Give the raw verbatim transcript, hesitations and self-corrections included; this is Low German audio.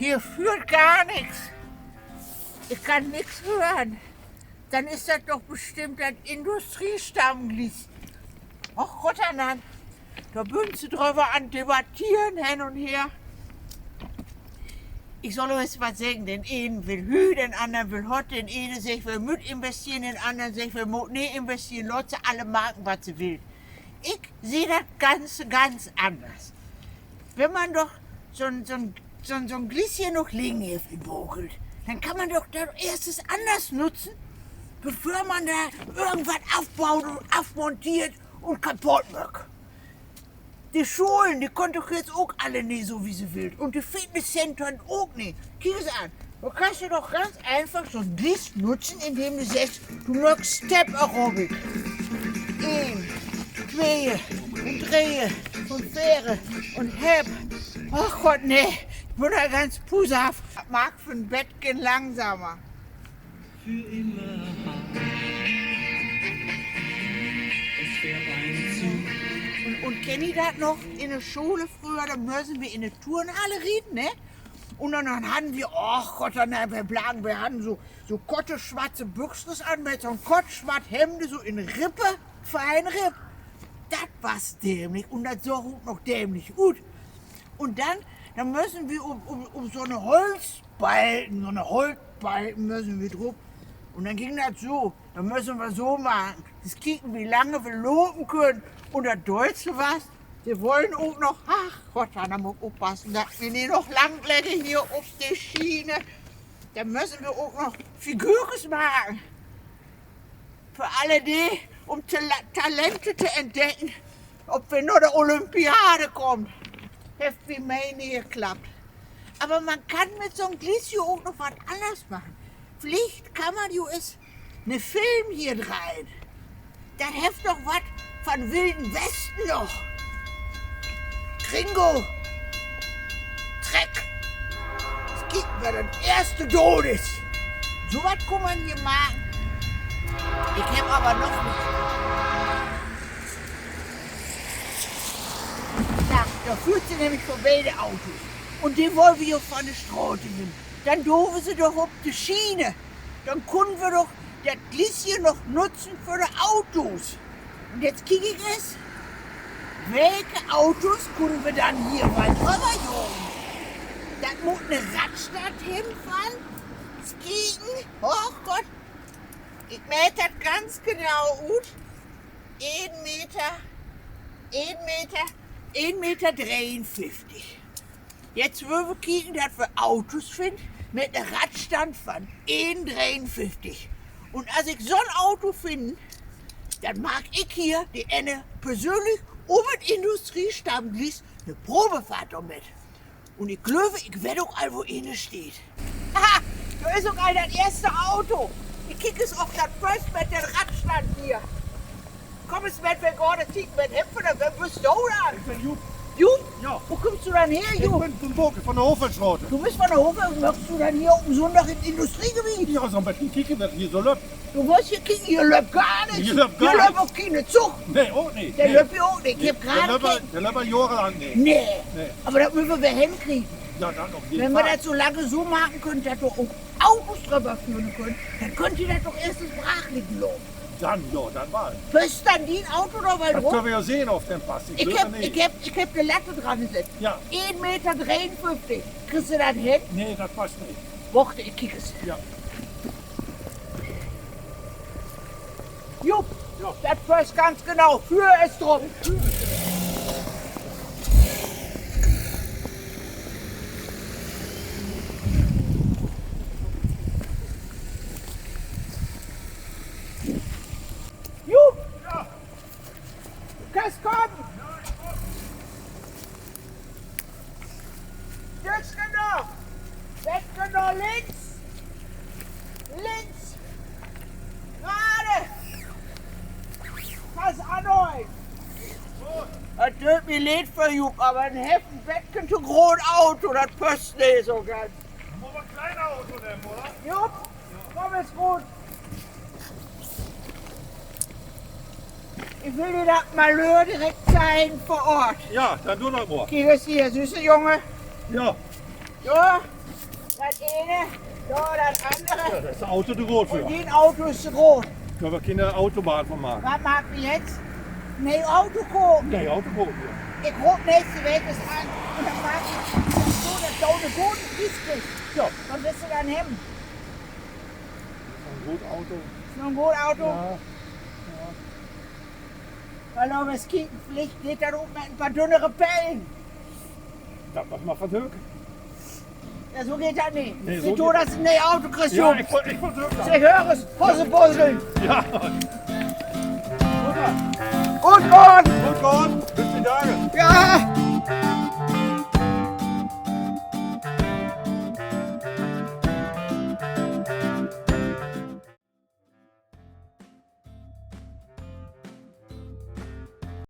Hier föhrt gar nix. Ik kann nix hören. Denn is dat doch bestimmt dat Industriestammglies. Och Gott, annan, dor bünt se dröver an debatteren, hen un her. Ik sall jo eens wat seggen: Den een will hü, den annern will hott, den ene seggt, wi mööt investieren, den annern seggt, wi mööt nich investieren. Laat se alle maken, wat se willt. Ik seh dat Ganze ganz anners. Wenn man doch so'n, so'n, so'n, so'n Glies hier noch liggen hett in Bokelt, denn kann man doch dat eerst eens anners nutzen, bevör man dor irgendwat afbaut un afmonteert un kaputt maakt. De Scholen, de köönt doch jetzt ok alle nich so, wie se willt. Un de Fitnesscentern ok nich. Kiek es an. Dor kannst du doch ganz eenfach so'n Glies nutzen, indem du seggst, du maakst Step Aerobic. Een, twee un dree un veer un hepp. Ach Gott, nee, ik bün al ganz pusehaft. Dat maakt för'n Bettken langsamer. Un, un kennt ji dat noch? In de Schole fröher, dor müssen wi in de Turnhalle rin, ne? Un denn, denn hadden wi, och Gott, denn, wi blagen, wi hadden so, so korte swatte Büxen an, mit so'n kort swatt Hemd, so in Rippe, Feinripp. Dat was dämlich un dat sach ok noch dämlich ut. Un denn, denn müssen wi op, op, op so'ne Holtbalken, so'ne Holtbalken müssen wi drop. Un denn güng dat so. Denn müssen wi so maken, dat kieken, wo lange wi lopen köönt. Un dat Dollste was, de wollen ok noch, ach Gott, denn mutt ik oppassen, dat wi nich noch lang leggen hier op de Schiene. Denn müssen wi ok noch Figürkes maken. För alle de, üm Tala-, Talente to entdecken, of wi na de Olympiade kaamt. Hett bi mi nich klappt. Aver man kann mit so'n Glies jo ok noch wat anners maken. Villicht kann man jo es 'ne Film hier dreihen. Dat hett doch wat von Wilden Westen noch. Gringo. Treck. Kiek, wer dat eerste doot is. So wat kunn man hier maken. Ik heff aver noch nich. Ja, dor föhrt se nämlich vörbi, de Autos. Un de wüllt wi jo von de Straat hebben. Denn doot wi se doch op de Schiene. Denn kunnen wi doch dat Glies hier noch nutzen för de Autos. Un jetzt kiek ik es, welke Autos kunnen wi denn hier wall överjagen? Dat mutt 'ne Radstand hebben von, eens kieken, och Gott, ik meet dat ganz genau ut. Een Meter, een Meter, een Meter dreeunföfftig. Jetzt wüllt wi kieken, dat wi Autos finnt mit 'ne Radstand von een dreeunföfftig. Un as ik so'n Auto finn, denn maak ik hier de Enne persönlich op dat Industriestammglies 'ne Probefahrt dormit. Un ik glööv, ik weet ok al, wo ene steiht. Aha, dor is ok al dat eerste Auto. Ik kiek es, of dat passt mit den Radstand hier. Kumm es mit, wi gaht kieken, wen hebbt wi denn? Wen büst du denn? Ik bün Jupp. Jupp? Ja. Wo kummst du denn her, Jupp? Ik bün von Boke, von de Hofelstraat. Du büst von de Hofel-, maakst du denn hier op en Sünndag in Industriegebiet? Ja, so 'n beten kieken, wat hier so löppt. Du wullt hier kieken, hier löppt gor nix. Hier löppt gor nix. Hier löppt ok keen Zug. Nee, ok nich. De löppt hier ok nich. Ik heff graad keken. De löppt al johrenlang nich. Nee. Aver dat mööt wi henkriegen. Ja, dat op jeden Fall. Wenn wi dat so lange so maken köönt, dat dor ok Autos dröver föhren köönt, denn köönt ji dat doch eerst eens brach liggen laten. Denn, ja, denn wall. Passt denn dien Auto dor wall drop? Dat köönt wi ja sehn, of dat passt. Ik heff, ik heff de Latte dran sett. Ja. Een Meter dreeunföfftig. Kriggst du dat hen? Nee, dat passt nich. Wacht, ik kiek es. Ja. Jupp, dat passt ganz genau. Füer es drop. Jupp! Du kannst kamen! Stück noch! Beten na links! Links! Grade! Kannst anhollen! Dat deit mi leed för Jupp, aver en hett en beten to groot Auto, dat passt nich so ganz. Mutt man en klein Auto nehmen, oder? Jupp, kumm, is goot. Ik will di dat Malheur direkt zeigen vör Oort. Ja, denn do dat mal. Kiek es hier, sühst du, Junge? Ja. Ja. Dat ene, dor dat annere. Ja, dat is dat Auto to groot för. Un dat Auto is to groot. Köönt wi keen Autobahn von maken. Wat maakt wi jetzt? Nee, Auto kopen. Nee, Auto kopen, ja. Ik roop nächste Week es an un denn maak ik dat so, dat du 'ne gode Pries kriggst. Ja. Wat wullt du denn hebben? So'n groot Auto. So'n groot Auto? Ja. Ja. Hallo, was kieken, villicht geiht dat ok mit en paar dünnere Pellen. Dat was mal van Höck. Ja, so geiht dat nich. Nee, so geiht dat nich. Sieh to, dat du 'n nee Auto kriggst, Jungs. Ja, ik woll, ik woll drücken. Se höört, Hussebusseln. Ja. Goot gahn. Goot gahn. Bit de Dage. Ja.